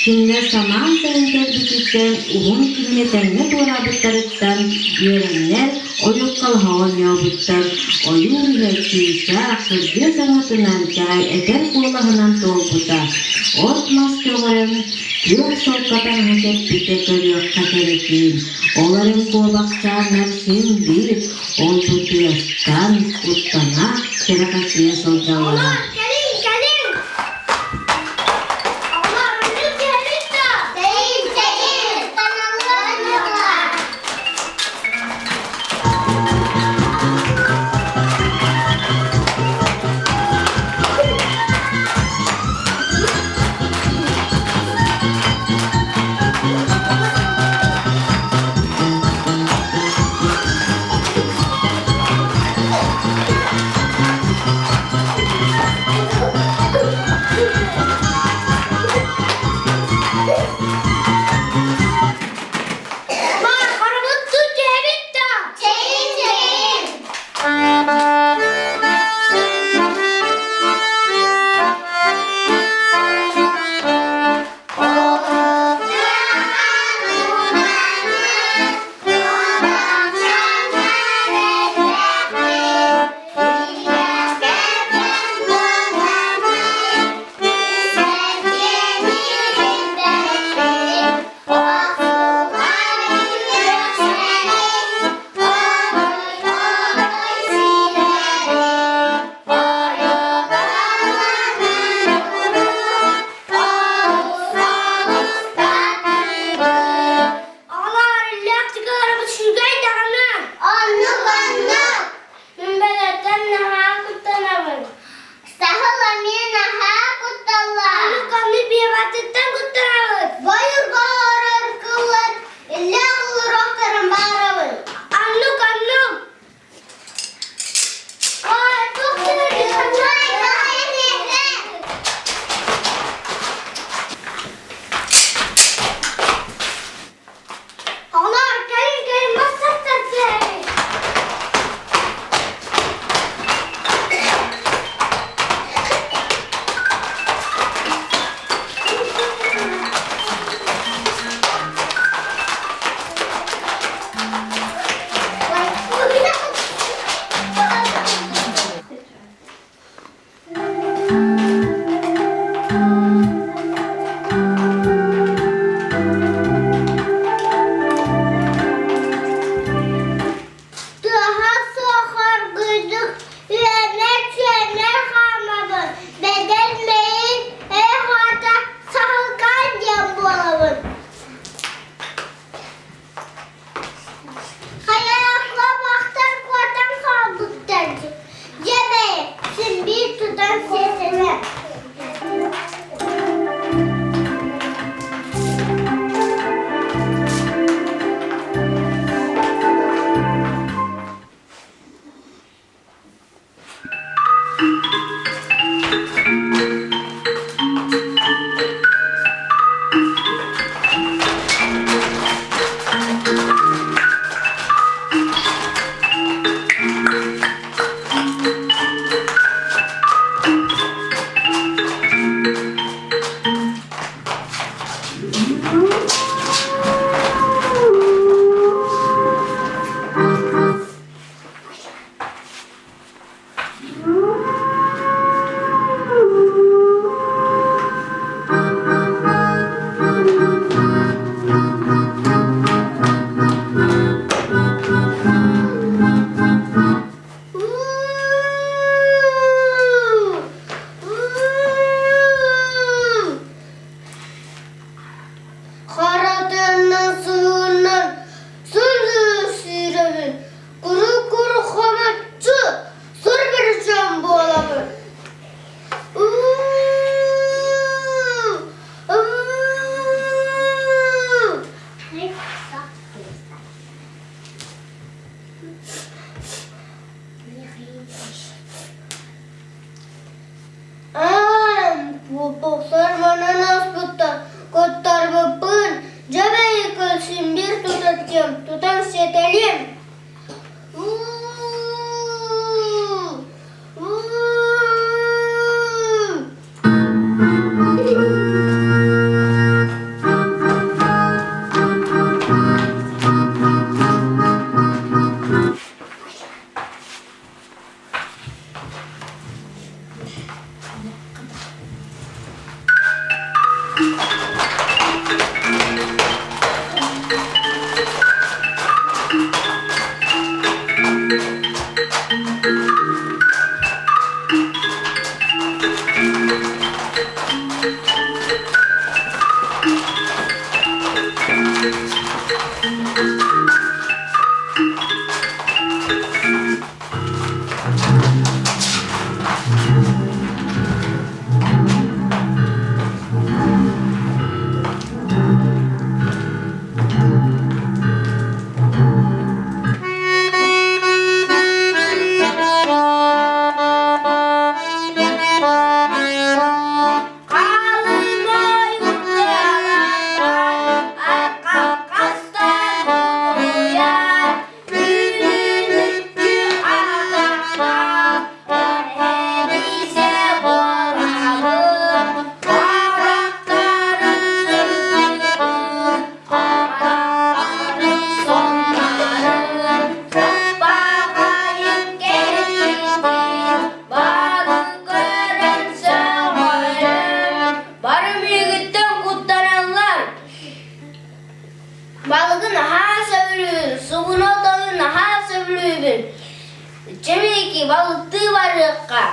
Кинилэр самаан сайын кэлбититтэн уһун күһүн этэҥҥэ туораабыттарыттан үөрэннэр, ойуоккалаһа оонньообуттар, ойуур иһэ чыычаах, кыргыа саҥатынан, кэҕэй этэр куолаһынан туолбута, от-мас көҕөрөн, күөх солко таҥаһа кэппитэ көрүөххэ кэрэтиин, ол эрэн куобахчааннар син биир ол-бу тыастан куттана, сэрэхэчийэ сылдьаллара. Кэлиҥ, кэлиҥ! Оҕолор, үрдүк түһэбит да? Тэйин, тэйин! Таналлар! Балыгы наһаа сөбүлүүр, сугуну отону наһаа сөбүлүүбүн. Чэмики балыктыы барыахха.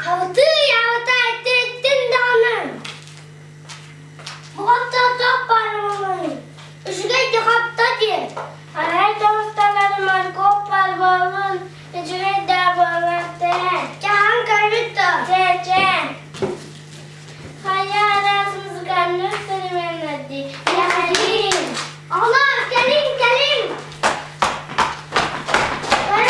Абытыы-абытай тириттин даҕаны! Буҕаттаах баарыммын, үчүгэй да хапта диэн. Арай тоҕусталары моркуоп баар буоллун, үчүгэй да буолуохтара. Чаһан көрбүт да? Чэ, чэ. Хайа араас музыкальнай инструменнар дии. Яхалин! Оҕолор, кэлиҥ, кэлиҥ! Вай,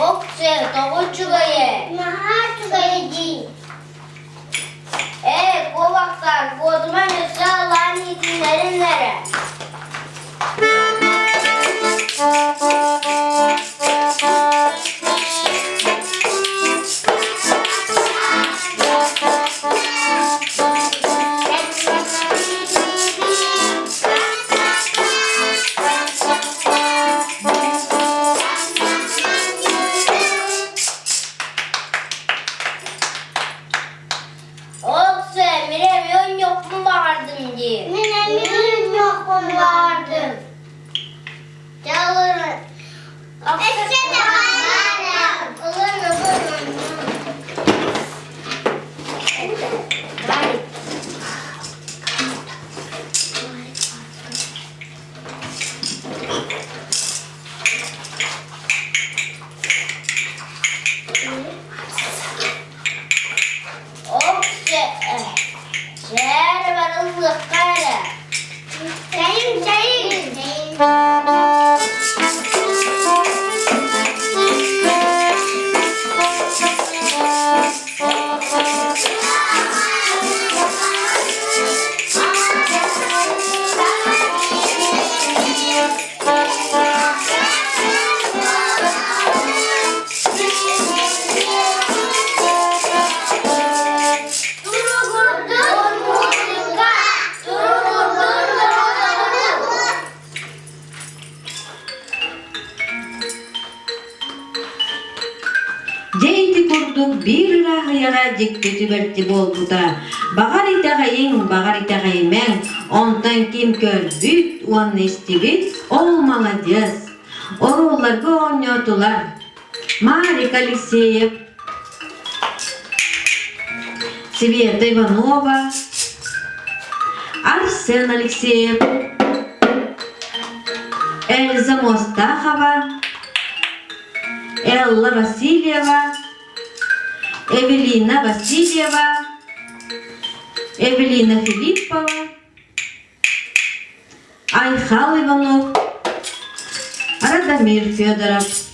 Ок-сэ, тоҕо үчүгэйэ? Наһаа үчүгэйэ дии. Ээ, куобахтаан, куотуман өссө алаан иитиннэрин эрэ. Ол мин эмиэ оонньуохпун баҕардым дии. Мин эмиэ оонньуохпун баҕардым. Өссө да Ылын, ылын, Чээрэ барыллыахха эрэ. Чэйиҥ, чэйиҥ! Дьэ ити курдук биир ырааһыйаҕа дьикти түбэлтэ буолбута. Баҕар итэҕэйиҥ, баҕар итэҕэйимэҥ, онтон ким көрбүт уонна истибит, ол маладьыас. Оруолларга оонньоотулар Марик Алексеев, Света Иванова, Арсен Алексеев, Эльза Мостахова, Элла Васильева, Эвелина Васильева, Эвелина Филиппова, Айхал Иванов, Радомир Федоров.